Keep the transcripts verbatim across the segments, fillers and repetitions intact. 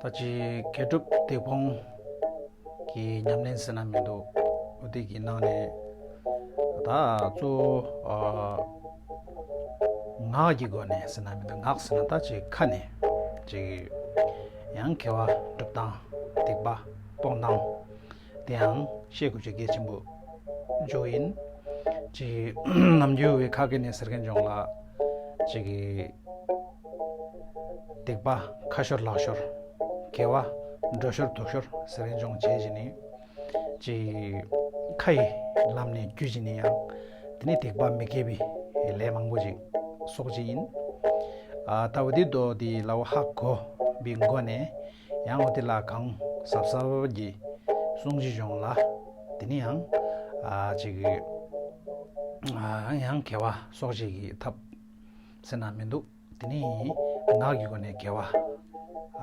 ད་ཅི་དགེ་སྒྲུབ་སྡིག་སྤོང་གི་ཉམས་ལེན་ཟེར་ན་མི་འདུག་འོ་དེ་གི་ནང་ནས་ད་གཙོ་བོ་ཨ་ངག་གི་སྒོ་ནས་ཟེར་ན་མི་འདུག་ངག་ཟེར་ན་ད་ཅི་ཁ་ནས་ཅི་ཡང་དགེ་བ་སྒྲུབ་སྟངས་སྡིག་པ་སྤོང་སྟངས་དེའང་ཤེས་དགོས་ཅིག་གལ་ཆེན་པོ་འཇོག་ཡིན། ཅིག་ནམ་རྒྱུན་བའི་ཁ་སྐད་ནས་ཟེར་མཁན་བྱུང་ལ་ཅིག་སྡིག་པ་ཁ་ཤོར་ལག་ཤོར། དགེ་བ་འགྲོ་ཤོར་ལྡོག་ཤོར་ཟེར་མཁན་བྱུང་བྱས་བྱས་ནས། ཅིག་ཁ་ཡི་ལམ་ནས་རྒྱུ་བྱས་ནས་ཡང་དེ་ནས་སྡིག་པ་མི་དགེ་བའི་ལས་མང་པོ་ཅིག་གསོག་བྱས་ཡིན། ཨ་ད་འོ་དེ་དོ་དེ་ལ་འོ་ཧ་གོ་བའི་སྒོ་ནས་ཡང་འོ་དེ་ལ་གང་གཟབ་གཟབ་ཀྱིས་སྲུང་བྱས་བྱུང་ལ། དེ་ནས་ཡང་ཨ་ཅིག་ཨ་ཡང་དགེ་བ་གསོག་བྱེད་ཀྱི་ཐབས་ཟེར་ན་མི་འདུག་དེ་ནས་ངག་གི་སྒོ་ནས་དགེ་བ་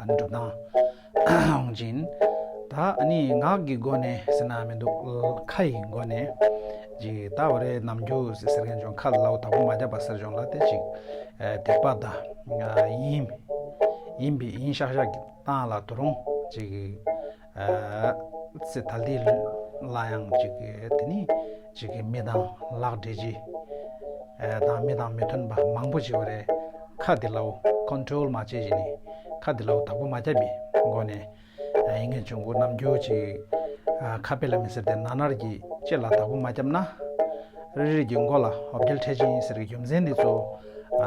སྒྲུབ་སྟངས་འོང་ཅིང་། ད་ཨ་ནི་ངག་གི་སྒོ་ནས་ཟེར་ན་མི་འདུག་ཁ་ཡི་སྒོ་ནས་ཅིག་ད་འོ་རེ་ནམ་རྒྱུན་ཟེར་མཁན་བྱུང་ཁ་ལ་འོ་དག་པོ་མ་བརྒྱབ་པ་ཟེར་བྱུང་ལ་དེ་ཅིག་སྡིག་པ་དང་ཡིན་ཡིན་པའི་ཡིན་ཤག་ཤག་གི་སྟངས་ལ་དོ་རུང་ཅིག་ཨ་ཚེ་ད་ལྟའི་ལ་ཡང་ཅིག་དེ་ནི་ཅིག་མི་དང་ལག་འབྲེལ་གྱི་ཨ་དང་མི་དང་མི་མཐུན་པ་མང་པོ་ཅིག་ཡོད་རེད། ཁ་དེ་ལའོ་ཀོན་ཊོལ་མ་བྱས་བྱས་ནས་ཁ་དེ་ལའོ་བདག་པོ་མ་བརྒྱབ་པའི་སྒོ་ནས་ཨ་ཡིན་ངེས་བྱུང་གོ་ནམ་རྒྱུན་ཅིག་ཨ་ཁ་དཔེ་ལ་མི་ཟེར་ཏེ་ན་ནར་གྱི་ལྕེ་ལ་བདག་པོ་མ་བརྒྱབ་ན། རེ་རེ་གྱི་མགོ་ལ་འོ་བརྒྱལ་འཕྲད་ཅིང་ཟེར་གྱི་རྒྱུ་མཚན་འདི་ཚོ་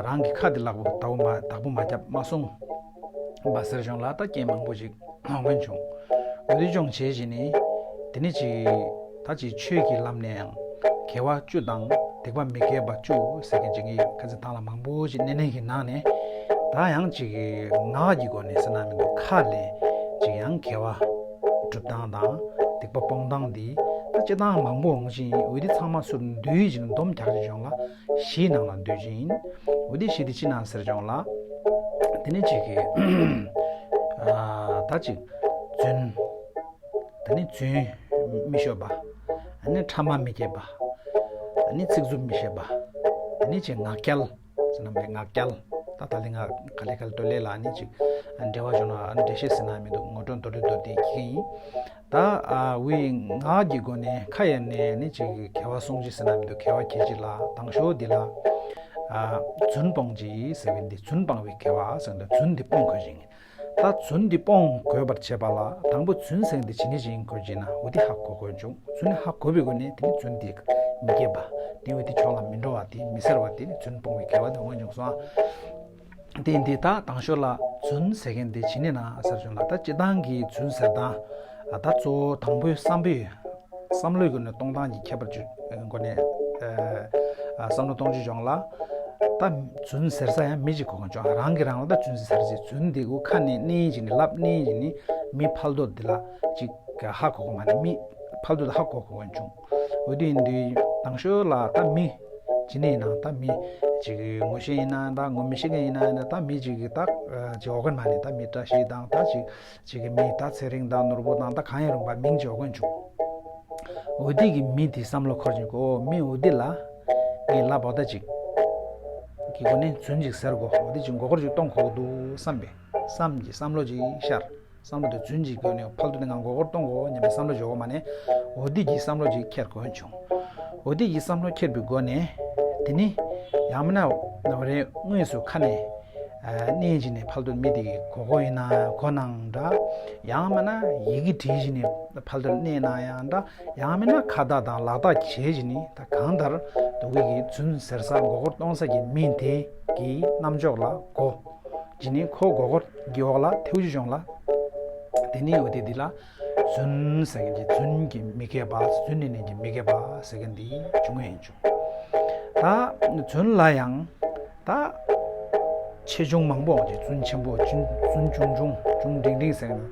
རང་གི་ཁ་འདི་ལག་པ་བདག་པོ་མ་བདག་པོ་མ་བརྒྱབ་མ་སོང་བ་ཟེར་བྱུང་ལ་ད་རྐྱེན་མང་པོ་ཞིག་འོང་མཁན་བྱུང་། འོ་དེ་བྱུང་བྱས་བྱས་ནི་དེ་ནི་ཅིག་ད་ཅིག་ཆོས་ཀྱི་ལམ་ནས་ཡང་དགེ་བ་བཅུ་དང་སྡིག་པ་མི་དགེ་བ་བཅུ་ཟེར་མཁན་ཅིག་གི་ཁ་ཚིག་ཐང་ལ་མང་པོ་ཞིག་གནས་གནས་ཀྱི་ནང་ནས་ད་ཡང་ཅིག་ངག་གི་སྒོ་ནས་ཟེར་ན་མི་འདུག་ཁ་ལས་ཅིག་ཡང་དགེ་བ་སྒྲུབ་སྟངས་དང་སྡིག་པ་སྤོང་སྟངས་འདི་ད་སྤྱི་བཏང་མང་པོ་འོང་ཞིང་འོ་དེ་ཚང་མ་ཚུར་འདུས་ཅིང་འདོམ་རྒྱག་ཅིག་བྱུང་ལ་གཞིའི་ནང་ལ་འདུས་ཅིང་འོ་དེ་གཞི་དེ་ཅི་ནང་ཟེར་བྱུང་ལ་དེ་ནི་ཅིག་གི་ཨ་ད་ཅིག་རྫུན། ད་ནི་རྫུན་མི་ཤོད་པ། ཨ་ནི་ཕྲ་མ་མི་སྐྱེད་པ། ཨ་ནི་ཚིག་རྩུབ་མི་བཤད་པ། ཨ་ནི་ཅིག་ངག་འཁྱལ། ཟེར་ན་མེད་ངག་འཁྱལ། ད་ད་ལི་ང་ག་ལེ་ག་ལེ་ཏོ་ལེ་ལ་ནི་ཅིག་འགྲེལ་བ་བྱུང་ན་ཨ་ནི་འགྲེལ་བཤད་ཟེར་ན་མི་འདུག་ངོ་སྤྲོད་མདོར་བསྡུས་མདོར་བསྡུས་ཀྱི་ཡིན། ད་ཨ་འུའི་ངག་གི་སྒོ་ནས་ཁ་ཡ་ནས་ནི་ཅིག་དགེ་བ་སྲུང་བྱེད་ཟེར་ན་མི་འདུག་དགེ་བ་ཁྱེར་བྱེད་ལ་དང་ཤོས་འདི་ལ་ཨ་རྫུན་སྤོང་བྱེད་ཟེར་བའི་འདི་རྫུན་སྤང་བའི་དགེ་བ་ཟེར་འདི་རྫུན་འདི་སྤོང་དགོས་ཤིང་། ད་རྫུན་འདི་སྤོང་དགོས་པར་བྱེད་པ་ལ་དང་པོ་རྫུན་ཟེར་འདི་ཇི་ནས་ཇི་ཡིན་དགོས་ཅེ་ན་འོ་དེ་ཧ་གོ་དགོས་བྱུང་། རྫུན་ཧ་གོ་བའི་སྒོ་ནས་དེ་ནི་རྫུན་འདི་མི་སྐྱེད་པ། དེ་འོ་དེ་ཕྱོགས་ལ་མི་འགྲོ་བ་དེ་མི་ཟེར་བ་དེ་ནི་རྫུན་སྤོང་བའི་དགེ་བ་དེ་མངོན་བྱུང་སོང་། དེ་འདི་ད་དང་ཤོས་ལ་རྫུན་ཟེར་མཁན་དེ་ཇི་ནས་ན་ཟེར་བྱུང་ལ་ད་སྤྱི་བཏང་གི་རྫུན་ཟེར་སྟངས་ད་གཙོ་བོ་དང་པོའི་བསམ་པའི་བསམ་བློའི་སྒོ་ནས་གཏོང་སྟངས་ཀྱི་ཁྱད་པར་ཅིག་སྒོ་ནས་ཨ་བསམ་བློ་གཏོང་རྒྱུ་བྱུང་ལ། ད་རྫུན་ཟེར་ས་ཡང་མི་གཅིག་གོ་གི་བྱུང་། རང་གིས་རང་ལ་ད་རྫུན་ཟེར་ཟེར་རྫུན་འདི་གུ་ཁ་ནས་གནས་ཀྱི་ནི་ལབ་གནས་ཀྱི་ནི་མི་ཕལ་དོ་འདི་ལ་ཅིག་ཧ་གོ་གི་མ་ནི་མི་ཕལ་དོ་ད་ཧ་གོ་གི་བྱུང་། འོ་དེ་ཡིན་དུས་དང་ཤོས་ལ་ད་མི་ཇི་ནས་ཡིན་ན་ད་མི་ཅིག་ངོ་ཤེས་ཡིན་ན་ད་ངོ་མི་ཤེས་མཁན་ཡིན་ན་ཡིན་ན་ད་མི་ཅིག་གི་ད་ཅིག་འོ་ག་མ་ནི་ད་མི་བཀྲ་ཤིས་དང་ད་ཅིག་ཅིག་གི་མི་ད་ཚེ་རིང་དང་ནོར་བུ་དང་ད་གང་ཡང་རུང་བ་མིང་ཅིག་འོ་གོན་བྱུང་། འོ་དེ་གི་མི་དེ་བསམ་བློ་འཁོར་བྱུང་གོ་མི་འོ་དེ་ལ་ངས་ལབ་འོ་ད་ཅིག་གི་སྒོ་ནས་རྫུན་ཅིག་ཟེར་གོ་འོ་དེ་ཅིག་མགོ་སྐོར་ཅིག་གཏོང་དགོས་འདུག་བསམ་པས་བསམ་གྱི་བསམ་བློ་ཅིག་ཤར། བསམ་བློ་དེ་རྫུན་ཅིག་གི་སྒོ་ནས་ཕལ་དུ་ནས་ང་མགོ་སྐོར་གཏོང་གོ་སྙམ་པའི་བསམ་བློ་ཅིག་འོ་མ་ནས་འོ་དེ་གི་བསམ་བློ་ཅིག་འཁྱེར་དགོས་བྱུང་། འོ་དེ་གི་བསམ་བློ་འཁྱེར་བའི་སྒོ་ནས་དེ་ནི་ཡང་མིན་ན་འོ་རེ་དངོས་སུ་ཁ་ནས། གནས་ཀྱི་ནས་ཕལ་དུ་མི་དེ་གི་གོ་གོ་ཡིན་ན་གོ་ནའང་འདྲ། ཡང་མིན་ན་ཡི་གེ་བྲིས་ཀྱི་ནས་ཕལ་དུ་གནས་ན་ཡང་འདྲ། ཡང་མིན་ན་ཁ་བརྡ་དང་ལག་བརྡ་བྱས་ཀྱི་ནས་ད་གང་ལྟར་དུ་གི་གི་རྫུན་ཟེར་ས་མགོ་སྐོར་གཏོང་ས་གི་མི་དེ་གི་རྣམ་འཇོག་ལ་གོ་ཀྱི་ནས་ཁོ་མགོ་སྐོར་གྱི་འོག་ལ་ཐེའུ་ཅི་བྱུང་ལ། དེ་ནས་འོ་དེ་འདི་ལ་རྫུན་ཟེར་མཁན་གྱི་རྫུན་གྱི་མི་དགེ་བ་རྫུན་ནས་ནས་ཀྱི་མི་དགེ་བ་ཟེར་མཁན་འདི་བྱུང་ཡིན་བྱུང་། ད་རྫུན་ལ་ཡང་ད་ཆེ་ཆུང་མང་པོ་འོང་གི་རྫུན་ཆེན་པོ་རྫུན་རྫུན་ཆུང་ཆུང་རྫུན་འབྲིང་འབྲིང་ཟེར་ན།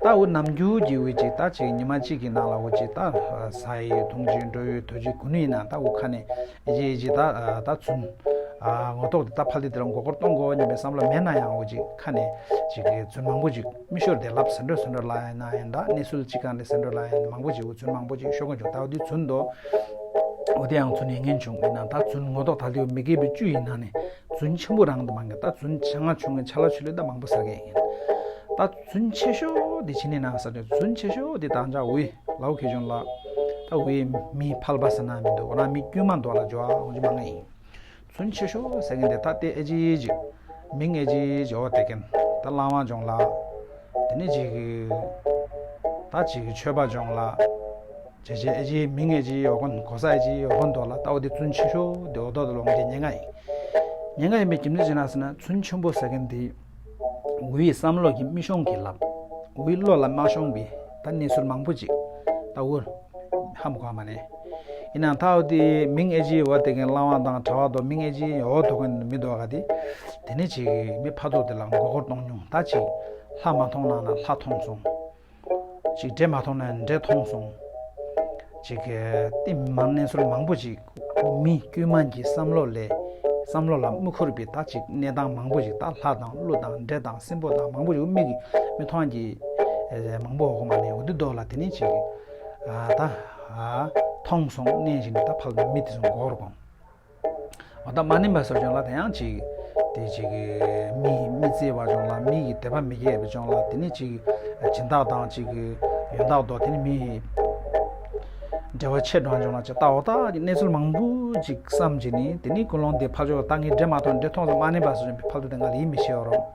ད་འུ་ནམ་རྒྱུན་གྱི་འུ་ཅིག་ད་ཅིག་ཉི་མ་གཅིག་གི་ནང་ལ་འུ་ཅིག་ད་ཟ་ཡི་འཐུང་ཅིག་འགྲོ་ཡི་དུ་ཅིག་གུ་ནུ་ཡིན་ན་ད་འུ་ཁ་ནས་ཨེ་ཅིག་ཨེ་ཅིག་ད་ད་རྫུན་ངོ་ཐོག་དེ་ད་ཕལ་དེ་དེ་ལ་མགོ་སྐོར་གཏོང་དགོས་སྙམ་པའི་བསམ་བློ་མེད་ན་ཡང་འུ་ཅིག་ཁ་ནས་ཅིག་རྫུན་མང་པོ་ཅིག་མི་ཤོར་དེ་ལབ་ཟེར་འགྲོ་ཟེར་འགྲོ་ལ་ཡིན་ན་ཡང་ད་གནས་ཚུལ་གཅིག་གང་རེད་ཟེར་འགྲོ་ལ་ཡིན་མང་པོ་ཅིག་འུ་རྫུན་མང་པོ་ཅིག་ཤོར་གི་འཇུག་ད་འུ་དེ་རྫུན་དོ། འོ་དེ་ཡང་ཚུར་ནས་ངན་བྱུང་ཡིན་ན་ད་ཚུར་ངོ་ཐོག་ད་ལྟའི་མི་དགེ་བའི་བཅུ་ཡིན་ན་ནི་ རྫུན་ཆེན་པོ་རང་དུ་མང་གི་ད་རྫུན་ཆ་ང་ཆུང་ངེ་ཆ་ལ་ཆུ་ལེ་ད་མང་པོ་ཟེར་གི་ཡིན། ད་རྫུན་ཆེ་ཤོས་དེ་ཕྱི་ནས་ནང་ཟེར་ཏེ་རྫུན་ཆེ་ཤོས་དེ་དང་ཅག་ཝེ་ལའོ་ཁེ་ཆུང་ལ་ད་ཝེ་མི་ཕལ་པ་ཟེར་ན་མི་འདུག་ང་མི་དཀྱུས་མ་འདུག་ལ་འཇོག་འོང་ཅི་མང་ང་ཡིན། རྫུན་ཆེ་ཤོས་ཟེར་གི་འདི་ད་ལྟའི་ཨེ་ཅི་ཅིག་མིང་ཨེ་ཅི་ཅིག་འོ་དེ་གན་ད་བླ་མ་ཆུང་ལ་དེ་ནས་ཅིག་ད་ཅིག་ཆོས་པ་ཆུང་ལ། ཇེ་ཇེ་ཨེ་ཇེ་མིང་ཨེ་ཇེ་ཡོ་གོན་གོ་ས་ཨེ་ཇེ་ཡོ་གོན་དོ་ལ་ཏའོ་དེ་བཙུན་ཆེ་ཤོས་དེ་འོ་དོ་དེ་ལོང་དེ་ཉེ་ང་ཡིན། ཉེ་ང་ཡིན་པའི་རྒྱུ་མཚན་ཅི་ན་ཟེར་ན་བཙུན་ཆེན་པོ་ཟེར་མཁན་དེ་འུའི་བསམ་བློ་གི་མི་ཤོང་གི་ལབ། འུའི་བློ་ལ་མ་ཤོང་བའི་ད་གནས་ཚུལ་མང་པོ་ཅིག་ད་འུར་ཧམ་གོ་མ་ནས། ཡིན་ནའང་ཏའོ་དེ་མིང་ཨེ་ཇེ་འོ་དེ་གན་བླ་བ་དང་གྲྭ་བ་དོ་མིང་ཨེ་ཇེ་འོ་དོ་གན་མི་དོ་ག་དེ་དེ་ནས་ཅིག་མི་ཕ་དོ་དེ་ལ་མགོ་སྐོར་གཏོང་མྱོང་ད་ཅིག་ལྷ་མ་མཐོང་ན་ན་ལྷ་མཐོང་སོང་། ཅིག་འདྲེ་མ་མཐོང་ན་འདྲེ་མཐོང་སོང་། ཅིག་གི་ཏི་མང་གནས་ཚུལ་མང་པོ་ཅིག་མི་དཀྱུས་མ་གི་བསམ་བློ་ལས་བསམ་བློ་ལ་མི་འཁོར་བའི་ད་ཅིག་གནས་སྟངས་མང་པོ་ཅིག་ད་ལྷ་དང་ཀླུ་དང་འདྲེ་དང་སྲིན་པོ་དང་མང་པོ་ཅིག་མི་གི་མི་མཐོང་གི་མང་པོ་འོག་མ་ནས་འོ་དི་རྡོ་ལ་དེ་ནས་ཅིག་ད་མཐོང་སོང་གནས་བཞིན་ད་ཕལ་པ་མི་དེ་ཚོ་མགོ་སྐོར་གོང་། འོ་ད་མ་ནིང་བ་སོགས་ཀྱང་ལ་དེ་ཡང་ཅིག་དེ་ཅིག་མི་མི་བརྩེ་བ་ཅུང་ལ་མི་ཡི་དད་པ་མི་སྐྱེ་བ་ཅུང་ལ་དེ་ནི་ཅིག་སྦྱིན་བདག་དང་ཅིག་ཡོན་བདག་དོ་དེ་ནི་མི་འབྲེལ་བ་ཆད་འགྲོ་ཅུང་ལ་ཅིག་ལྟ་འོ་ད་གནས་ཚུལ་མང་པོ་ཅིག་བསམ་ཅིག་ནི་དེ་ནི་ཀུན་སློང་དེ་ཕར་ཕྱོགས་ད་ངས་འདྲེ་མ་མཐོང་འདྲེ་མཐོང་ཙང་མ་ནིང་བ་སོགས་ཀྱང་ཕལ་དུ་དེ་ང་ལ་ཡིད་མི་ཆེས་བ་རུང་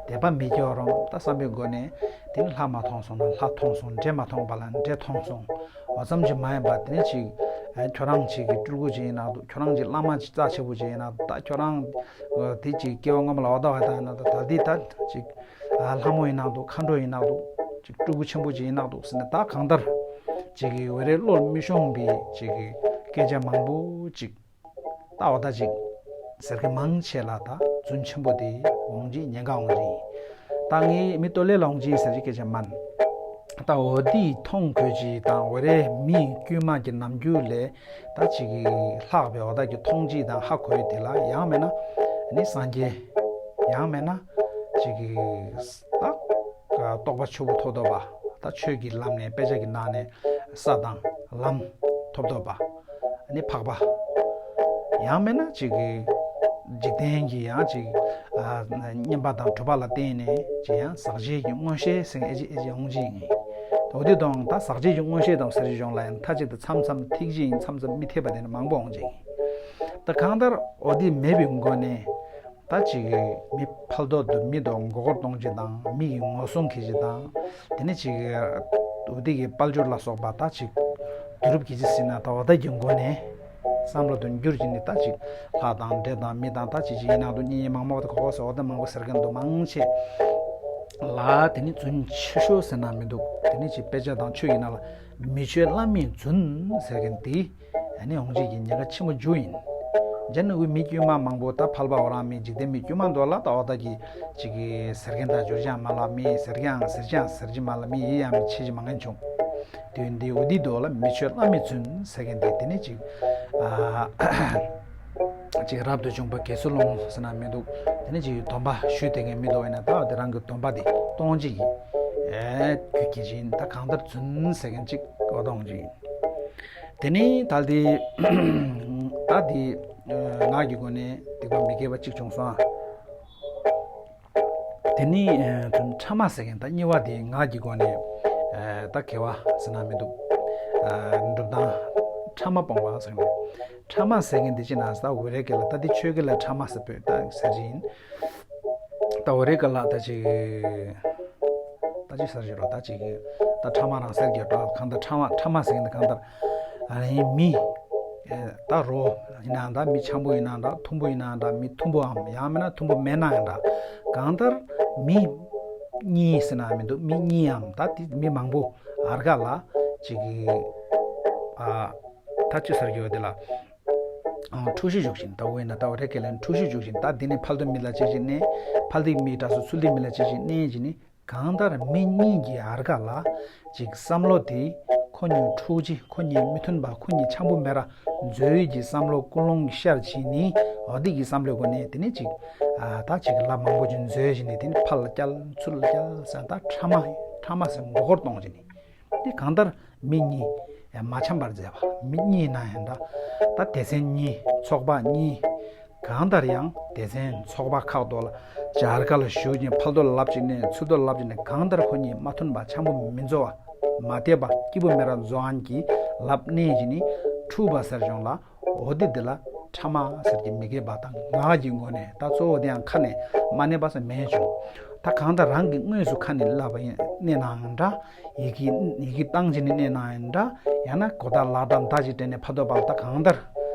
དད་པ་མི་སྐྱེ་བ་རུང་ད་བསམ་པའི་སྒོ་ནས་དེ་ནི་ལྷ་མ་མཐོང་སོང་ན་ལྷ་མཐོང་སོང་འདྲེ་མ་མཐོང་བ་ལ་འདྲེ་མཐོང་སོང་། འོ་ཙམ་གྱིས་མ་ཡིན་པ་དེ་ནས་ཅིག་ཁྱོད་རང་ཅིག་གི་སྤྲུལ་སྐུ་ཅིག་ཡིན་ན་འདུག་ཁྱོད་རང་ཅིག་བླ་མ་ཅིག་རྩ་ཆེ་པོ་ཅིག་ཡིན་ན་འདུག་ད་ཁྱོད་རང་དེ་ཅིག་སྐྱེ་བ་སྔོན་མ་ལ་འོ་ད་བ་ད་ཡིན་ན་འདུག་ད་འདི་ད་ཅིག་ལྷ་མོ་ཡིན་ན་འདུག་མཁའ་འགྲོ་ཡིན་ན་འདུག་ཅིག་སྤྲུལ་སྐུ་ཆེན་པོ་ཅིག་ཡིན་ན་འདུག་ཟེར་ནས་ད་གང་ལྟར་ཅིག་གི་འོ་རེ་བློར་མི་ཤོང་བའི་ཅིག་གི་སྐད་ཆ་མང་པོ་ཅིག་ད་འོ་ད་ཅིག་ཟེར་གི་མང་ཆེ་ལ་ད་རྫུན་ཆེན་པོ་དེ་འོང་ཅིག་ཉེན་ཁ་འོང་ཅིག་ད་ངའི་མི་ལྟོ་ལེ་ལ་འོང་ཅིག་ཟེར་གི་སྐད་ཆ་མན། ད་འོ་དེ་མཐོང་དགོས་ཅིག་དང་འོ་རེ་མི་དཀྱུས་མ་གི་ནམ་རྒྱུན་ལས་ད་ཅིག་གི་ལྷག་པའི་འོ་ད་གི་མཐོང་ཅིག་དང་ཧ་གོ་ཡི་དེ་ལ་ཡང་མེད་ན་ནི་སངས་རྒྱས་ཡང་མེད་ན་ཅིག་གི་ད་རྟོགས་པ་ཆུ་བོ་ཐོབ་ཐོབ་པ་ད་ཆོས་ཀྱི་ལམ་ནས་དཔེ་ཆ་གི་ནང་ནས་ས་དང་ལམ་ཐོབ་ཐོབ་པ། ནི་འཕགས་པ། ཡང་མིན་ན་ཅིག་གི་འཇིག་རྟེན་གྱི་ཡང་ཅིག་ཨ་བསྙེན་པ་དང་གྲུབ་པ་ལ་བརྟེན་ནས་ཅིག་ཡང་ཟག་བཅས་ཀྱི་མངོན་ཤེས་ཟེར་ཨེ་ཅི་ཨེ་ཅི་འོང་ཅིག་ཡིན། འོ་དེ་དང་ད་ཟག་བཅས་ཀྱི་མངོན་ཤེས་དང་ཟེར་གྱི་གཞུང་ལ་ཡང་མཐའ་གཅིག་ཏུ་མཚམས་མཚམས་ཐིག་གཅིག་ཡིན་མཚམས་མཚམས་མི་འཐད་པ་དེ་ནི་མང་པོ་འོང་ཅིག་ཡིན། ད་གང་ལྟར་འོ་དེ་མེད་པའི་སྒོ་ནས། ད་ཅིག་མི་ཕལ་དོག་ཏུ་མི་དང་མགོ་སྐོར་གཏོང་གི་དང་མི་ཡི་ངོ་སྲུང་གི་ཅིག་དང་དེ་ནས་ཅིག་འོ་དེ་གི་དཔལ་འབྱོར་ལ་སོགས་པ་ད་ཅིག་བསྡུ་རུབ་ཀྱི་ཅིག་ཟིན་ན་ད་འོ་ད་གི་སྒོ་ནས་བསམ་བློ་དུ་འགྱུར་གྱི་ནི་ད་ཅིག་ལྷ་དང་འདྲེ་དང་མི་དང་ད་ཅིག་ཅིག་ཡིན་ནང་དུ་གཉིས་མང་མང་དུ་གོ་གོ་ཟེར་འོ་ད་མང་པོ་ཟེར་མཁན་དུ་མང་ཆེ་ལ་དེ་ནི་རྫུན་ཆེ་ཤོས་ཟེར་ན་མི་འདུག་དེ་ནི་ཅིག་དཔེ་ཆ་དང་ཆོས་ཡིན་ན་ལ་མི་ཆོས་བླ་མའི་རྫུན་ཟེར་མཁན་དེ། ཨ་ནི་འོང་ཅིག་གི་ཉེན་ཁ་ཆེན་པོ་འཇུ་ཡིན། རྒྱ་ནི་འུ་མི་དཀྱུས་མ་མང་པོ་ད་ཕལ་པ་འོ་རང་མི་འཇིག་རྟེན་མི་དཀྱུས་མ་འདོ་ལ་ད་འོ་ད་གི་ཅིག་གི་ཟེར་མཁན་དང་འཇུར་ཅང་མ་ལ་མི་ཟེར་ཀྱང་ཟེར་ཅང་ཟེར་གྱི་མ་ལ་མི་ཡི་ཡང་མི་ཆེ་གྱི་མ་ངན་བྱུང་། དུས་འདི་འུ་འདི་འདོ་ལ་མི་ཆོས་བླ་མའི་རྫུན་ཟེར་མཁན་དེ་དེ་ནི་ཅིག་ཨ་ཅིག་རབ་ཏུ་བྱུང་བ་དགེ་ཚུལ་སློང་ཟེར་ན་མི་འདུག་དེ་ནི་ཅིག་སྡོམ་པ་ཞུས་དེ་མཁན་མི་འདོ་ཡིན་ན་ད་འོ་དེ་རང་གི་སྡོམ་པ་དེ་གཏོང་ཅིག་གི་ཨེ་རྒྱུ་གི་ཅིག་ཡིན། ད་གང་ལྟར་རྫུན་ཟེར་མཁན་ཅིག་འོ་ད་འོང་ཅིག་ཡིན། དེ་ནི་ད་དེ་ད་དེ་ངག་གི་སྒོ་ནས་སྡིག་པ་མི་དགེ་བ་གཅིག་བྱུང་སོང་ཨ། དེ་ནི་ཕྲ་མ་ཟེར་མཁན་ད་གཉིས་པ་དེ་ངག་གི་སྒོ་ནས་ད་དགེ་བ་ཟེར་ན་མི་འདུག་སྒྲུབ་སྟངས་ཕྲ་མ་སྤོང་བ་ཟེར་མཁན་ཕྲ་མ་ཟེར་མཁན་དེ་ཅི་ན་ད་འུ་རེ་གི་ལ་ད་དེ་ཆོས་གི་ལ་ཕྲ་མ་ཟེར་པོས་ད་ཟེར་གྱི་ཡིན། ད་འོ་རེ་ག་ལ་ད་ཅིག་ད་ཅིག་ཟེར་གྱི་རོ་ད་ཅིག་ད་ཕྲ་མ་རང་ཟེར་གྱི་རོ་གང་ལྟར་ཕྲ་མ་ཕྲ་མ་ཟེར་གྱི་འདི་གང་ལྟར་ཨ་ནི་མི་ད་རོ་ཡིན་ན་འདྲ་མི་འཆམ་པོ་ཡིན་ན་འདྲ་མཐུན་པོ་ཡིན་ན་འདྲ་མི་མཐུན་པོའམ་ཡང་མིན་ན་མཐུན་པོ་མེད་ན་ཡང་འདྲ་གང་ལྟར་མི་གཉིས་ཟེར་ན་མི་འདུག་མི་གཉིས་ཡང་ད་དེ་མི་མང་པོ་ཨར་ག་ལ་ཅིག་ཨ་ད་ཅི་ཟེར་གྱི་ཡོད་དེ་ལ། འཁྲུལ་གཞི་འཇུག་བཞིན་ད་འོ་ཡིན་ན་ད་འོ་རེ་ཀེ་ལན་འཁྲུལ་གཞི་འཇུག་བཞིན་ད་འདི་ནི་ཕལ་དུ་མི་ལ་ཅི་ཞིག་གནས་ཕལ་དུ་མི་དྲག་སུ་ཚུལ་དུ་མི་ལ་ཅི་ཞིག་གནས་ཀྱི་ནི་གང་ལྟར་མི་གཉིས་ཀྱི་ཨར་ག་ལ་ཅིག་བསམ་བློ་དེ་ཁོ་གཉིས་འཁྲུག་ཅི་ཁོ་གཉིས་མི་མཐུན་པ་ཁོ་གཉིས་འཆམ་པོ་མེད་ར་མཛོད་ཀྱི་བསམ་བློ་ཀུན་སློང་ཤར་ཕྱིན་ནི་འོ་འདི་གི་བསམ་བློའི་སྒོ་ནས་དེ་ནི་ཅིག་ད་ཅིག་ལ་མང་པོ་ཅིག་མཛོད་བཞིན་ནི་དེ་ནི་ཕལ་ལ་སྐྱལ་ཚུལ་ལ་སྐྱལ་ཟེར་ད་ཕྲ་མ་ཕྲ་མ་ཟེར་མགོ་སྐོར་གཏོང་བཞིན་ནི། དེ་གང་ལྟར་མི་གཉིས་མ་འཆམ་པར་མཛད་པ་མི་གཉིས་ན་ཡང་འདྲ། ད་སྡེ་ཚན་གཉིས་ཚོགས་པ་གཉིས་ གང་ལྟར་ཡང་སྡེ་ཚན་ཚོགས་པ་ཁག་ཏུ་ལ་སྦྱར་ཁ་ལ་ཞུགས་ཀྱིན་ཕར་དོ་ལ་ལབ་ཅིག་ནས་ཚུར་དོ་ལ་ལབ་ཅིག་ནས་གང་ལྟར་ཁོ་གཉིས་མ་མཐུན་པ་འཆམ་པོ་མི་འཛོ་བ་མ་བསྡད་པ་སྐྱིད་པོ་མེད་ར་འཛོ་ཨན་གྱི་ལབ་གནས་ཀྱི་ནི་འཁྲུག་པ་ཟེར་བྱུང་ལ། འོ་དེ་འདི་ལ་ཕྲ་མ་ཟེར་གྱི་མི་དགེ་བ་དང་ངག་གི་སྒོ་ནས་ད་གཙོ་བོ་དེ་ཡང་ཁ་ནས་མ་གནས་པ་ཟེར་མེད་བྱུང་། ད་གང་ལྟར་རང་གིས་དངོས་སུ་ཁ་ནས་ལབ་པ་ཡིན་གནས་ནའང་འདྲ། ཡི་གེ་ཡི་གེ་བཏང་བྱས་ནས་གནས་ནའང་འདྲ། ཡང་ན་གོ་བརྡ་ལག་བརྡ་མདའ་ཅིག་སྤྲད་ནས་ཕར་དོ་བར་ད་གང་ལྟར་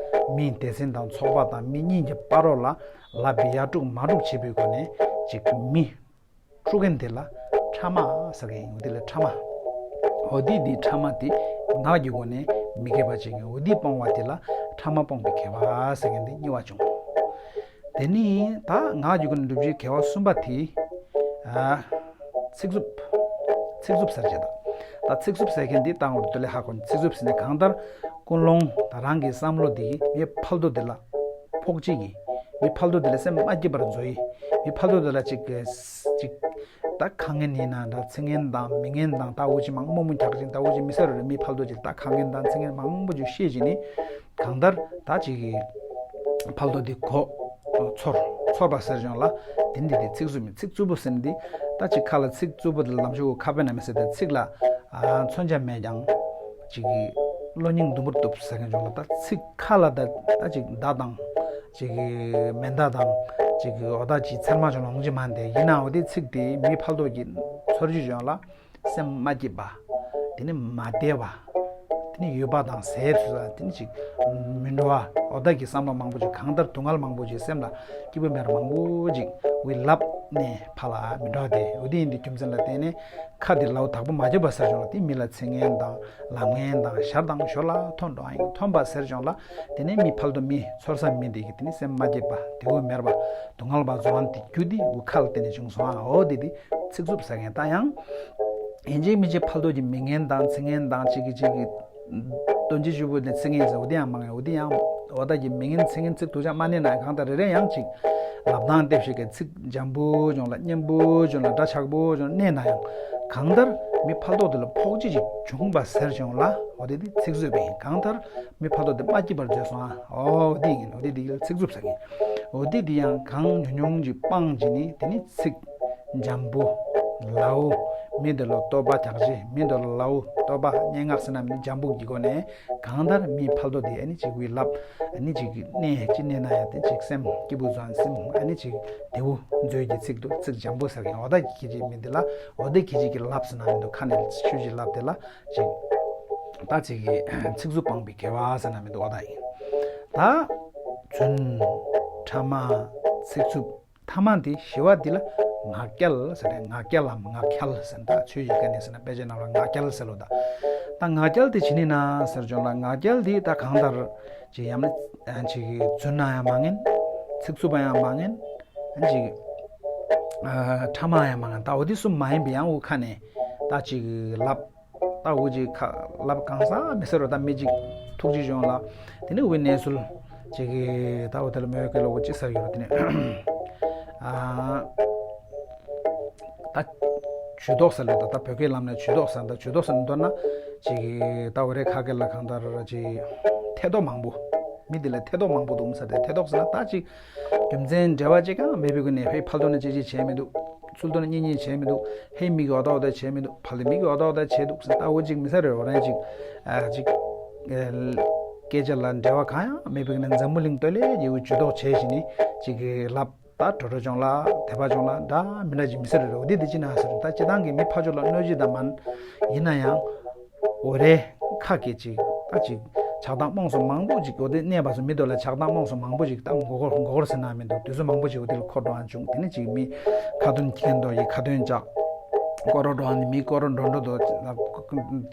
མི་སྡེ་ཚན་དང་ཚོགས་པ་དང་མི་གཉིས་ཀྱི་བར་རོ་ལ་ལབ་པའི་ཡ་དཀྲུག་མ་དཀྲུག་བྱེད་པའི་སྒོ་ནས་ཅིག་མི་འཁྲུག་མཁན་དེ་ལ་ཕྲ་མ་ཟེར་མཁན་ཡིན། འོ་དེ་ལ་ཕྲ་མ། འོ་དེ་དེ་ཕྲ་མ་དེ་ངག་གི་སྒོ་ནས་མི་དགེ་བ་བྱེད་མཁན་འོ་དེ་སྤོང་བ་དེ་ལ་ཕྲ་མ་སྤོང་བའི་དགེ་བ་ཟེར་མཁན་དེ་གཉིས་པ་བྱུང་། དེ་ནི་ད་ངག་གི་སྒོ་ནས་སྒྲུབ་བྱའི་དགེ་བ་གསུམ་པ་དེ། ཨ། ཚིག་རྩུབ། ཚིག་རྩུབ་ཟེར་བྱེད་ད། ད་ཚིག་རྩུབ་ཟེར་མཁན་འདི་བཏང་བར་དུ་ལས་ཧ་གོ་ནས་ཚིག་རྩུབ་ཟེར་ནས་གང་ལྟར་ཀུན་སློང་ད་རང་གི་བསམ་བློ་འདི་མི་ཕལ་དོ་འདི་ལ་ཕོག་ཅིག་གིས་མི་ཕལ་དོ་འདི་ལ་སེམས་མ་སྐྱིད་པར་འཛོ་ཡི། མི་ཕལ་དོ་འདི་ལ་ཅིག་ཅིག་ད་ཁ་ངན་ཡིན་ན་འདྲ་ཚིག་ངན་དང་མི་ངན་དང་ད་འུ་ཅི་མང་རྨོ་མོ་རྒྱག་ཅིང་ད་འུ་ཅི་མི་ཟེར་རེ་མི་ཕལ་དོ་ཅིག་ད་ཁ་ངན་དང་ཚིག་ངན་མང་པོ་ཅིག་བཤད་ཅིག་ནི། གང་ལྟར་ད་ཅིག་གི་ཕལ་དོ་འདི་གོ་ཚོར་ཚོར་བ་ཟེར་བྱུང་ལ། དེ་འདི་དེ་ཚིག་རྩུབ་མི་ཚིག་རྩུབ་པོ་ཟེར་འདི་ད་ཅིག་ཁ་ལ་ཚིག་རྩུབ་པོ་དེ་ལམ་ཤོག་ཁ་དཔེ་ན་མི་ཟེར་ཏེ་ཚིག་ལ་མཚོན་ཆ་མེད་ཀྱང་ཅིག་གི་བློ་སྙིང་དུམ་བུར་གཏུབ་ཟེར་མཁན་བྱུང་ལ། ད་ཚིག་ཁ་ལ་ད་ད་ཅིག་མདའ་དང་ཅིག་གི་མེ་མདའ་དང་ཅིག་གི་འོ་ད་ཅིག་ཚེར་མ་བྱུང་ལ་འོང་ཅི་མ་འདས་ཡིན་ན་འོ་དེ་ཚིག་དེ་མི་ཕལ་དོ་གི་ཚོར་གྱི་བྱུང་ལ། སེམས་མ་སྐྱིད་པ། དེ་ནི་མ་བདེ་བ། དེ་ནི་ཡུལ་པ་དང་ཟས་སུ་ས་དེ་ནི་ཅིག་མི་འགྲོ་བ། འོ་ད་ཀྱི་བསམ་བློ་མང་པོ་ཅིག་གང་ལྟར་སྡུག་བསྔལ་མང་པོ་ཅིག་སེམས་ལ་སྐྱིད་པོ་མེད་པ་མང་པོ་ཅིག་འུ་ལབ་ནས་ཕ་ལ་མི་འགྲོ་བ་དེ་འོ་དེ་ཡིན་དུས་རྒྱུ་མཚན་ལ་བརྟེན་ནས་ཁ་དེ་ལའུ་དག་པོ་མ་བརྗོད་པ་ཟེར་བྱུང་ལ། དེ་མི་ལ་ཚིག་ངན་དང་ལབ་ངན་དང་ཞར་དང་ཞོར་ལ་ཐོན་འགྲོ་ཨ་ཡིན་ཐོན་པ་ཟེར་བྱུང་ལ། དེ་ནི་མི་ཕལ་དུ་མི་ཚོར་ས་མི་དེ་གི་དེ་ནི་སེམས་མ་སྐྱིད་པ་དེ་འུ་མེར་བ་སྡུག་བསྔལ་བ་བཟོ་ཨ་དེ་རྒྱུ་དེ་འུ་ཁ་ལ་བརྟེན་ནས་བྱུང་སོང་ཨ། འོ་དེ་དེ་ཚིག་རྩུབ་ཟེར་མཁན་ད་ཡང་། ཡིན་གཅིག་མིན་གཅིག་ཕལ་དོ་གི་མི་ངན་དང་ཚིག་ངན་དང་གཅིག་གིས་གཅིག་གིས་སྟོན་གྱི་ཞུ་བོ་ནས་ཚིག་ངན་ཟེར་འོ་དེ་ཡང་མང་ངེ་འོ་དེ་ཡང་འོ་ད་གི་མི་ངན་ཚིག་ངན་ཚིག་དུ་ཆ་མ་ནི་ན་གང་ལྟར་རེ་རེ་ཡང་གཅིག་ལབ་སྟངས་དེབ་ཞིག་གི་ཚིག་འཇམ་པོ་བྱུང་ལ་སྙན་པོ་བྱུང་ལ་སྒྲ་ཆགས་པོ་བྱུང་ལ་གནས་ན་ཡང་གང་ལྟར་མི་ཕལ་དོ་དེ་ལ་ཕོག་ཅི་ཅིག་བྱུང་བ་ཟེར་བྱུང་ལ་འོ་དེ་དེ་ཚིག་རྩུབ་པ་ཡིན། གང་ལྟར་མི་ཕལ་དོ་དེ་མ་སྐྱིད་པར་བཟོས་སོང་ཨ། འོ་དེ་ཡིན་འོ་དེ་དེ་ཚིག་རྩུབ་ཟེར་གི་ཡིན། འོ་དེ་དེ་ཡང་གང་ཉུང་ཉུང་ཅིག་སྤང་ཅི་ནི་དེ་ནི་ཚིག་འཇམ་པོ། ལའུ། མི་འདི་ལ་བསྟོད་པ་རྒྱག་རྗེས་མི་འདི་ལ་ལའུ་བསྟོད་པ་སྙན་ངག་ཟེར་ན་མི་འཇམ་པོ་གི་སྒོ་ནས་གང་ལྟར་མི་ཕལ་དོ་དེ་ཨ་ནི་ཅིག་འུ་ལབ་ཨ་ནི་ཅིག་གནས་ཅི་གནས་ན་ཡང་དེ་ཅིག་སེམས་སྐྱིད་པོ་བཟོ་ཨ་ནི་སེམས་ཨ་ནི་ཅིག་བདེ་བོ་མཛོད་ཀྱི་ཚིག་འདུག་ཚིག་འཇམ་པོ་ཟེར་མཁན་འོ་ད་ཀྱི་ཅིག་མི་འདི་ལ་འོ་དེ་ཀྱི་ཅིག་གི་ལབ་ཟེར་ན་མི་འདུག་ཁ་ནས་ཆོས་ཅིག་ལབ་དེ་ལ་ཅིག་ད་ཅིག་གི་ཚིག་རྩུབ་སྤངས་པའི་དགེ་བ་ཟེར་ན་མི་འདུག་འོ་ད་ཡིན། ད་རྫུན། ཕྲ་མ། ཚིག་རྩུབ། ཐ་མ་འདི་བཞི་བ་འདི་ལ་ངག་འཁྱལ་ཟེར་ནས་ངག་འཁྱལ་ལམ་ངག་འཁྱལ་ཟེར་ད་ཆོས་ཡི་ག་ནས་ཟེར་ན་དཔེ་ཆ་ནང་ལ་ངག་འཁྱལ་ཟེར་ལོ་ད། ད་ངག་འཁྱལ་དེ་ཇི་ནི་ན་ཟེར་བྱུང་ལ་ངག་འཁྱལ་འདི་ད་གང་ལྟར་ཅིག་ཡང་ན་ཅིག་རྫུན་ན་ཡང་མ་ངན། ཚིག་རྩུབ་པ་ཡང་མ་ངན། ཅིག་ཕྲ་མ་ཡང་མ་ངན་ད་འོ་དེ་གསུམ་མ་ཡིན་པའི་ཡང་འུ་ཁ་ནས་ད་ཅིག་ལབ། ད་འུ་ཅིག་ཁ་ལབ་གང་ཟག་མི་ཟེར་རོ་ད་མི་ཅིག་ཐུགས་རྗེ་གཞུང་ལ་དེ་ནི་འུའི་གནས་ཚུལ་ཅིག་གི་ད་འུ་དེ་ལ་མོས་གལ་ལོ་ཅི་ཟེར་ཡོད་རོ་དེ་ནི་ཨ་ད་ཇུས་གཏོགས་ཟེར་ལོ་ད་ད་བོད་སྐད་ལམ་ནས་ཇུས་གཏོགས་ཟེར་ད་ཇུས་གཏོགས་ཟེར་མདོར་ན་ཅིག་གི་ད་འུ་རའི་ཁ་སྐད་ལ་གང་ལྟར་ཅིག་ཐེ་གཏོགས་མང་པོ་མི་དེ་ལ་ཐེ་གཏོགས་མང་པོ་འདུག་ཟེར་ཏེ་ཐེ་གཏོགས་ཟེར་ན་ད་ཅིག་རྒྱུ་མཚན་འབྲེལ་བ་ཅིག་ཀྱང་མེད་པའི་སྒོ་ནས་ཕའི་ཕར་དོ་ནས་ཅི་ཅི་བྱས་མི་འདུག་ཚུར་དོ་ནས་གཉིས་གཉིས་བྱས་མི་འདུག་ཧེ་མིག་གི་འོ་ད་འོ་ད་བྱས་མི་འདུག་ཕ་ལི་མིག་གི་འོ་ད་འོ་ད་བྱས་འདུག་ཟེར་ལྟ་བུ་ཅིག་མི་ཟེར་རེ་འོ་རང་ཅིག་ཨ་ཅིག་ཨེ་སྐད་ཆ་ལ་འབྲེལ་བ་གང་ཡང་མེད་པའི་སྒོ་ནས་འཛམ་བུ་གླིང་སྟོད་ལས་ཉེ་བོ་ཇུས་གཏོགས་བྱས་ཤིང་ནི་ཅིག་གི་ལབ་ད་གྲོ་གྲོ་ཅོང་ལ་དད་པ་ཅོང་ལ་འདྲ་མི་འདྲ་ཅིག་མི་ཟེར་རེ་འོ་དེ་དེ་ཅི་ན་ཟེར་ད་སྤྱི་བཏང་གི་མི་ཕ་ཆོ་ལ་གནོད་ཅི་ད་མན་ཡིན་ན་ཡང་། འོ་རེ། ཁ་སྐད་ཅིག་ད་ཅིག་ཆགས་སྡང་རྨོངས་སོ་མང་པོ་ཅིག་འོ་དེ་གནས་པ་སོ་མི་དོ་ལ་ཆགས་སྡང་རྨོངས་སོ་མང་པོ་ཅིག་ད་མགོ་སྐོར་མགོ་སྐོར་ཟེར་ན་མི་འདུག་དུས་ཚོད་མང་པོ་ཅིག་འོ་དེ་ལ་འཁོར་འགྲོ་ཨ་བྱུང་དེ་ནི་ཅིག་མི་ཁ་འདོན་ཁྱི་འདོ་ཡི་ཁ་འདོན་ཅག་སྐོར་རོ་འགྲོ་ཨ་ནི་མི་སྐོར་རོ་འགྲོ་འགྲོ་དོ་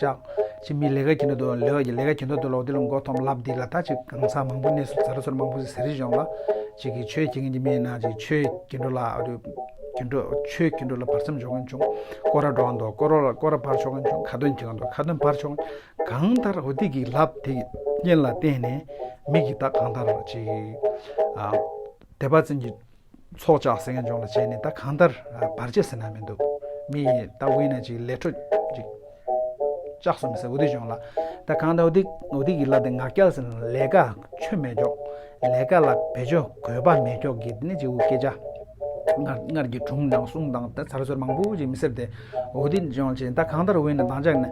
ཅག་ཅི་མི་ལས་ཀ་ཁྱི་འདོ་དོ་ལས་ཀ་ལས་ཀ་ཁྱི་འདོ་དོ་ལ་འོ་དེ་ལ་མགོ་འཐོམ་ལབ་དེ་ལ་ད་ཅིག་གང་ས་མང་པོ་གནས་སུ་ཟ་ར་སོར་མང་པོ་ཟེར་རི་བྱུང་ལ་ཅིག་གི་ཆོས་ཁྱི་ངན་གྱི་མི་ཡིན་ན་ཅིག་ཆོས་ཁྱི་འདོ་ལ་ཨ་རུ། དུད་འགྲོ་ཆོས་དུད་འགྲོ་ལ་བར་མཚམས་འཇོག་མཁན་བྱུང་། སྐོར་ར་འགྲོ་མཁན་འདུག་སྐོར་ར་ལ་སྐོར་ར་བར་ཆོག་མཁན་བྱུང་། ཁ་འདོན་བྱེད་མཁན་འདུག་ཁ་འདོན་བར་ཆོག་མཁན། གང་ལྟར་འོ་དེ་གི་ལབ་དེ་གི་རྐྱེན་ལ་བརྟེན་ནས་མི་གི་ད་གང་ལྟར་ཅིག་ཨ། དད་པ་ཅན་གྱི་ཚོགས་བཅག་ཟེར་མཁན་བྱུང་ལ་བྱས་ནས་ད་གང་ལྟར་ཨ། བར་ཆད་ཟེར་ན་མི་འདུག་མི་ཡི་ད་དབུས་ན་ཅིག་ལས་འཕྲོ་ཅིག་བཅག་སོང་མི་ཟེར་འོ་དེ་བྱུང་ལ། ད་གང་ལྟར་འོ་དེ་འོ་དེ་གི་ལབ་དེ་ངག་འཁྱལ་ཟེར་ན་ལས་ཀ་ཆོ་མེད་འཇོག་ལས་ཀ་ལ་བེད་སྤྱོད་དགོས་པ་མེད་ཀྱོག་གི་དེ་ནི་ཅིག་སྐད་ཆ། སྔར་སྔར་གྱི་སྒྲུང་དང་གསུང་དང་ད་ཚར་ཚོད་མང་པོ་ཅིག་མི་སེར་དེ་འོ་དེ་ཅོང་ཅེ་ད་གང་ལྟར་འོས་ན་དང་ཅག་ནི་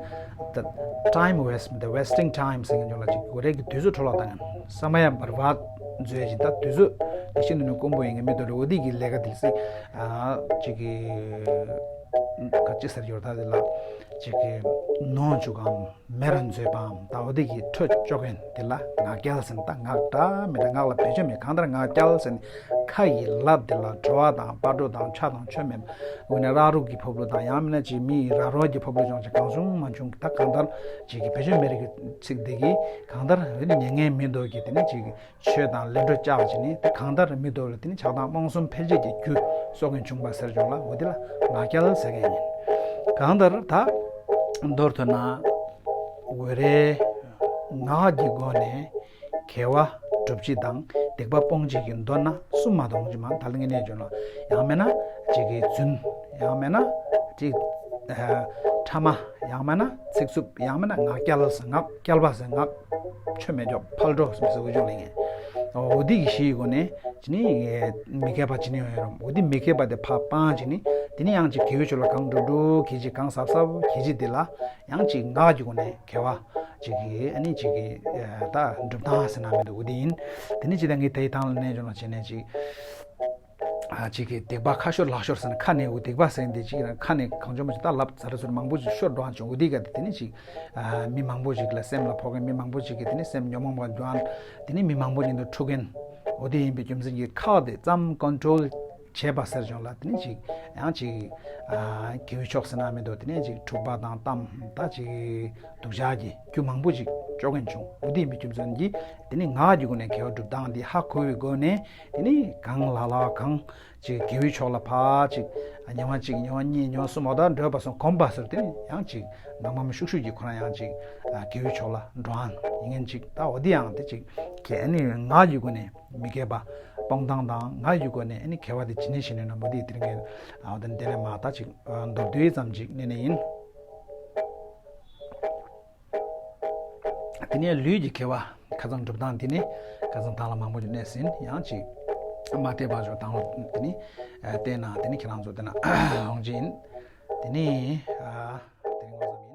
ད་time waste། ད་wasting time ཟེར་མཁན་ཅོང་ལ་ཅིག་གོ་རེ་གི་དུས་ཚོད་འཕྲོ་བརླག་བཏང་མཁན། समय बर्बाद མཛོད་ཅིག་ད་དུས་ཚོད་དེ་ཤིན་ཏུ་ནི་དཀོན་པོ་ཡིན་གི་མི་འདུག་ལ། འོ་དེ་གི་ལས་ཀ་དེ་སི་ཅིག་གི་ག་ཅི་ཟེར་ཡོད་ད་དེ་ལ་ཅིག་གི་ནོར་འཇུག་གམ། མེ་ར་མཛོད་པའམ་ད་འོ་དེ་གི་ཁྲོད་ཅོག་གན་དེ་ལ་ངག་འཁྱལ་ཟེར་ན་ད་ངག་འདྲ་མི་འདྲ་ངག་ལ་བེད་སྤྱོད་མེད། གང་ལྟར་ངག་འཁྱལ་ཟེར་ན་ཁ་ཡི་ལབ་དེ་ལ་བྲོ་བ་དང་སྤ་གྲོ་དང་ཆ་དང་ཆོ་མེད་པ། འོ་ན་ར་རུག་གི་ཕོབ་ལོ་དང་ཡང་མིན་ན་ཅིག་མི་ཡི་ར་རོ་གི་ཕོབ་ལོ་ཅོང་ཅིག་གང་བྱུང་མ་བྱུང་གི་ད་གང་ལྟར་ཅིག་གི་བེད་སྤྱོད་མེད་རིགས་ཀྱི་ཚིག་དེ་གི་གང་ལྟར་འོ་ནི་ཉན་ངན་མི་འདོད་ཀྱི་དེ་ནི་ཅིག་ཆོས་དང་ལས་འཕྲོ་བཅག་ཅིག་ནི་དེ་གང་ལྟར་མི་འདོད་ལ་དེ་ནི་ཆགས་སྡང་རྨོངས་གསུམ་འཕེལ་བྱེད་ཀྱི་རྒྱུ་གསོག་མཁན་བྱུང་བ་ཟེར་ཅོང་ལ་འོ་དེ་ལ་ངག་འཁྱལ་ཟེར་མཁན་ཡིན། གང་ལྟར་ད་མདོར་ཐོན་ན། འོ་རེ། ངག་གི་སྒོ་ནས་དགེ་བ་སྒྲུབ་བྱེད་དང་སྡིག་པ་སྤོང་བྱེད་ཀྱི་མདོར་ན་གསུམ་མ་གཏོགས་ཅི་མ་ད་ལ་ངས་ནས་བརྗོད་ལ། ཡང་མེད་ན་ཅིག་གི་རྫུན། ཡང་མེད་ན་ཅིག་ཨ་ཕྲ་མ། ཡང་མེད་ན་ཚིག་རྩུབ། ཡང་མེད་ན་ངག་འཁྱལ་ཟེར། ངག་འཁྱལ་པ་ཟེར། ངག་ཆོ་མེད་ཀྱོག་ཕལ་འགྲོ་ཟེར་མི་ཟེར་འུ་ཅོག་ལ་ངས། འོ་དེ་གི་བཞི་ཡི་སྒོ་ནས་ཅི་ནི་མི་དགེ་བ་ཅི་ནི་ཡོང་ཡོད་རུང་འོ་དེ་མི་དགེ་བ་དེ་ཕར་སྤང་ཅིག་ནི་དེ་ནི་ཡང་ཅིག་དགེ་བའི་ཕྱོགས་ལ་གང་འགྲོ་འགྲོ་གི་ཅིག་གང་ཟབ་ཟབ་གི་ཅིག་དེ་ལ་ཡང་ཅིག་ངག་གི་སྒོ་ནས་དགེ་བ། ཅིག་གི་ཨ་ནི་ཅིག་གི་ཨ་ད་སྒྲུབ་སྟངས་ཟེར་ན་མི་འདུག་འོ་དེ་ཡིན། དེ་ནི་ཅི་ད་ངས་དེའི་ཐང་ལ་གནས་སྦྱོང་ལ་བྱས་ནས་ཅིག་ཨ་ཅིག་གི་སྡིག་པ་ཁ་ཤོར་ལག་ཤོར་ཟེར་ན་ཁ་ནས་འོ་སྡིག་པ་ཟེར་འདི་ཅིག་རང་ཁ་ནས་གང་བྱུང་མ་ཅིག་ད་ལབ་ཟ་ར་ཟུར་མང་པོ་ཅིག་ཤོར་འགྲོ་ཨ་ཅིག་འོ་དེ་ག་དེ་དེ་ནི་ཅིག་ཨ་མི་མང་པོ་ཅིག་ལ་སེམས་ལ་ཕོག་མཁན། མི་མང་པོ་ཅིག་གི་དེ་ནི་སེམས་ཉོན་མོངས་པ་འགྲོ་ཨ་དེ་ནི་མི་མང་པོ་ཉིད་དུ་འཁྲུག་མཁན་འོ་དེ་ཡིན་པའི་རྒྱུ་མཚན་གྱིས་ཁ་དེ་ཙམ་ཀོན་ཊོལ་བྱས་པ་ཟེར་བྱུང་ལ། དེ་ནི་ཅིག་ཡང་ཅིག་ཨ་དགེ་བའི་ཕྱོགས་ཟེར་ན་མི་འདུག་དེ་ནས་ཅིག་འཁྲུག་པ་དང་གཏམ་ད་ཅིག་སྡུག་ཅག་གི་རྒྱུ་མང་པོ་ཅིག་གཅོག་མཁན་བྱུང་། འོ་དེ་ཡིན་པའི་རྒྱུ་མཚན་གྱིས་དེ་ནི་ངག་གི་སྒོ་ནས་དགེ་བ་སྒྲུབ་སྟངས་འདི་ཧ་གོ་བའི་སྒོ་ནས་དེ་ནི་གང་ལ་ལ་གང་ཅིག་དགེ་བའི་ཕྱོགས་ལ་ཕར་ཅིག་ཉི་མ་གཅིག་ཉི་མ་གཉིས་ཉི་མ་གསུམ་འོ་ད་འགྲོས་པ་སོང་གོམས་པ་ཟེར་དེ་ནི་ཡང་ཅིག་ནང་མམ་ཤུགས་ཤུགས་ཀྱིས་ཁོ་རང་ཡང་ཅིག་དགེ་བའི་ཕྱོགས་ལ་འགྲོ་ཨ་ཡིན་མཁན་ཅིག་ད་འོ་དེ་ཡང་དེ་ཅིག་གལ་ནི་ངག་གི་སྒོ་ནས། མི་དགེ་བ་སྤོང་སྟངས་དང་ངག་གི་སྒོ་ནས་ཨ་ནི་དགེ་བ་དེ་ཇི་ནས་བྱེད་ནུས་ན་མོ་དེ་དེ་རིང་གི་ཨ་དེ་དེ་ནས་མ་ད་ཅིག་མདོར་བསྡུས་ཙམ་ཅིག་གནས་ནས་ཡིན། དེ་ནས་ལུས་ཀྱི་དགེ་བ་ཁ་ཚང་སྒྲུབ་སྟངས་དེ་ནི་ཁ་ཚང་དང་ལ་མང་པོ་ཅིག་གནས་ཟིན་ཡང་ཅིག་མ་བལྟས་པ་ཞོག་དང་ལ་དེ་ནི་བལྟས་ན་དེ་ནི་ཁྱེད་རང་ཚོ་དེ་ན་འོང་ཅི་ཡིན། དེ་ནི་ཨ་དེ་རིང་ངོ་ཚ་མི།